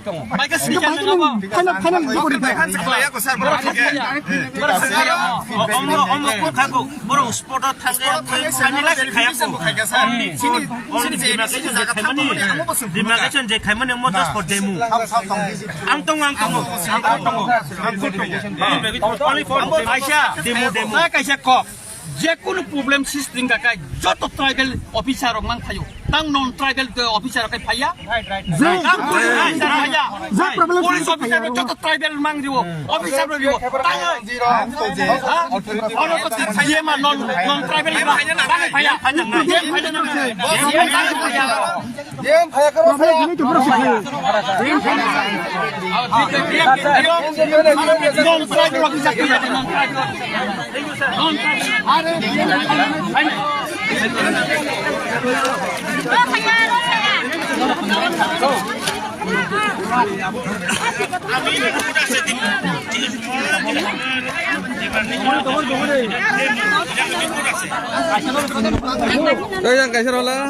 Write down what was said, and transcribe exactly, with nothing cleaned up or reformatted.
Bai khe sini khe nang abo. Final, final report. Final report. Borok sini khe. Omro, omro kok khago. Borok spot o thang khe, thang khe sani lai khaya ko. Sini, sini demarcation je khaimani. Demarcation je khaimani mo just for demo. Ang tongo, ang tongo. Ang tongo. Only for demo. Kaisa demo, demo. Kaisa kok. Je kunu problem system ka kai joto tribal officer rok mang phaio. Tang non tribal ke officer rok kai phaiya. Tang kunu officer phaiya. Police officer rok joto tribal mang riwo. Officer rok riwo. Tang oi. Ha? Ono to ti phaiya ma non, non tribal ba. Tang phaiya. Je phaiya na. Yang kaya karo saya. Kaya yang kaya sih rola.